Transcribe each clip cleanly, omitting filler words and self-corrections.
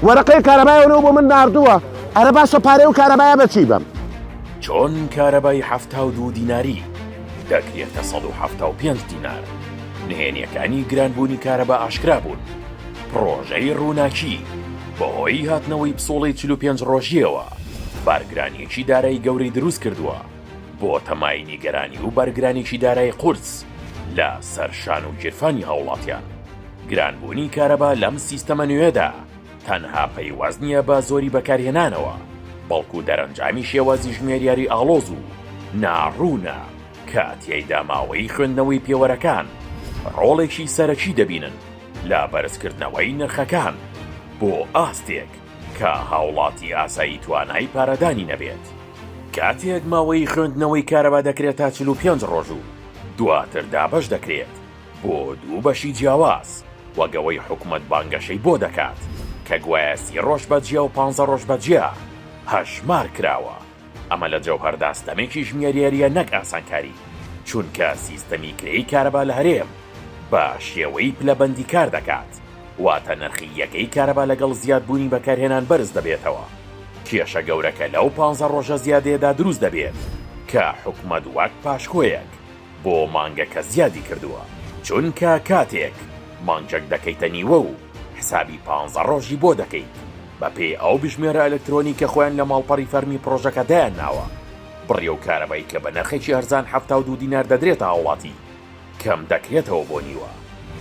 وەرەقەی کارەبای ئەونەو بۆ من ناردووە ئەرە باشە پارەی ئەو کارەبایە بە چی بەم؟ چۆن کارەبای 72 دیناری دەکرێتە 175 دینار؟ نهێنیەکانی گرانبوونی کارەبا ئاشکرا بوون. پڕۆژەی ڕووناکی بەهۆی هاتنەوەی پسوڵەی 45 ڕۆژییەوە بارگرانییەکی دارایی گەورەی دروست کردووە، بۆتە مایەی نیگەرانی و بارگرانیی دارایی قورس لە سەر شان و گیرفانی هاوڵاتیان. گرانبوونی کارەبا لەم سیستەمە نوێدا تەنها پەیوەست نییە بە زۆری بەکارهێنانەوە، بەڵکو دەرەنجامی شێوازی ژمێریاری ئاڵۆز و ناڕوونە کە تیایدا ماوەی خوێندنەوەی پێوەرەکان ڕۆڵێکی سەرەکی دەبینن لە بەرزکردنەوەی نرخەکان بۆ ئاستێک کە هاوڵاتی ئاسایی توانای پارەدانی نەبێت. کاتێک ماوەی خوێندنەوەی کارەبا دەکرێتە 45 ڕۆژ و دواتر دابەش دەکرێت بۆ دوو بەشی جیاواز وەک ئەوەی حکومەت بانگەشەی بۆ دەکات کە گوایە سی ڕۆژ بە جیا و پانزە ڕۆژ بە جیا هەژمار کراوە ئەمە لە جەوهەردا ستەمێکی ژمێریارییە نەک ئاسانکاری چونکە سیستەمی کرێی کارەبا لە هەرێم بە شێوەی پلەبەندی کار دەکات واتە نرخی یەکەی کارەبا لەگەڵ زیادبوونی بەکارهێنان بەرز دەبێتەوە. کێشە گەورەکە لەو پانزە ڕۆژە زیادەیەدا دروست دەبێت کە حکومەت وەک پاشکۆیەک بۆ مانگەکە زیادی کردووە، چونکە کاتێک مانگێک دەکەیتە نیوە و حسابی پانزە ڕۆژی بۆ دەکەیت بەپێی ئەو بژمێرە ئەلکترۆنی کە خۆیان لە ماڵپەڕی فەرمی پڕۆژەکە دایانناوە بڕی ئەو کارەبای کە بە نرخێکی هەرزان 72 دینار دەدرێتە هاوڵاتی کەم دەکرێتەوە بۆ نیوە،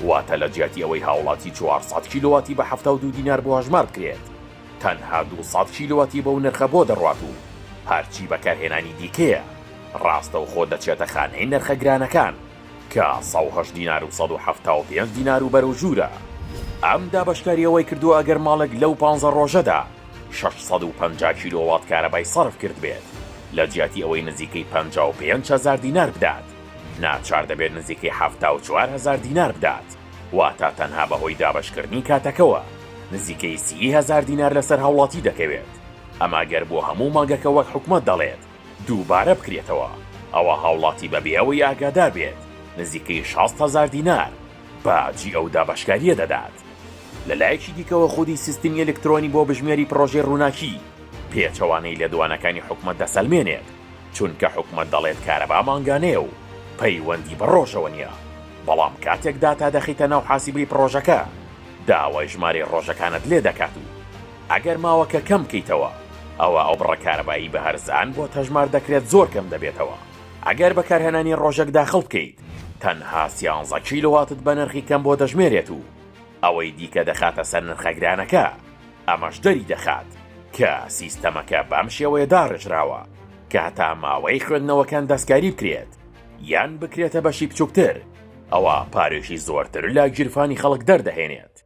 واتە لە جیاتی ئەوەی هاوڵاتی 400 کیلۆواتی بە 72 دینار بۆ هەژمار بکرێت تەنها 200 کیلۆواتی بەو نرخە بۆ دەڕوات و هەرچی بەکارهێنانی دیکەیە ڕاستەوخۆ دەچێتە خانەی نرخە گرانەکان کە 108 دینار و 175 دینار و بەرەو ژوورە. ئەم دابەشکارییە وای کردووە ئەگەر ماڵێک لەو پانزە ڕۆژەدا 650 کیلۆوات کارەبای سەرف کردبێت لە جیاتی ئەوەی نزیکەی 55 هەزار دینار بدات ناچار دەبێت نزیکەی 74 هەزار دینار بدات واتە تەنها بەهۆی دابەشکردنی کاتەکەوە نزیکەی 30 هەزار دینار لەسەر هاوڵاتی دەکەوێت ئەمە گەر بۆ هەموو مانگەکە وەک حکومەت دەڵێت دووبارە بکرێتەوە ئەوا هاوڵاتی بەبێ ئەوەی ئاگادار بێت نزیکەی 60 هەزار دینار باجی ئەو دابەشکارییە دەدات. لە لایەکی دیکەوە خودی سیستمی ئەلکترۆنی بۆ بژمێری پڕۆژەی ڕووناکی پێچەوانەی لێدوانەکانی حکومەت دەسەلمێنێت، چونکە حکومەت دەڵێت کارەبا مانگانەیە و پەیوەندی بە ڕۆژەوە نییە، بەڵام کاتێک داتا دەخەیتە ناو حاسیبەی پڕۆژەکە داوای ژمارەی ڕۆژەکانت لێ دەکات و ئەگەر ماوەکە کەم بکەیتەوە ئەوا ئەو بڕە کارەبایی بە هەرزان بۆت هەژمار دەکرێت زۆر کەم دەبێتەوە. ئەگەر بەکارهێنانی ڕۆژێک داخڵ بکەیت تەنها سیانزە کیلۆواتت بە نرخی کەم بۆ دەژمێرێت و ئەوەی دیکە دەخاتە سەر نرخە گرانەکە، ئەمەش دەری دەخات کە سیستەمەکە بەم شێوەیە داڕێژراوە کە هەتا ماوەی خوێندنەوەکان دەستکاری بکرێت یان بکرێتە بەشی بچووکتر ئەوا پارێکی زۆرتر لە گیرفانی خەڵک دەردەهێنێت.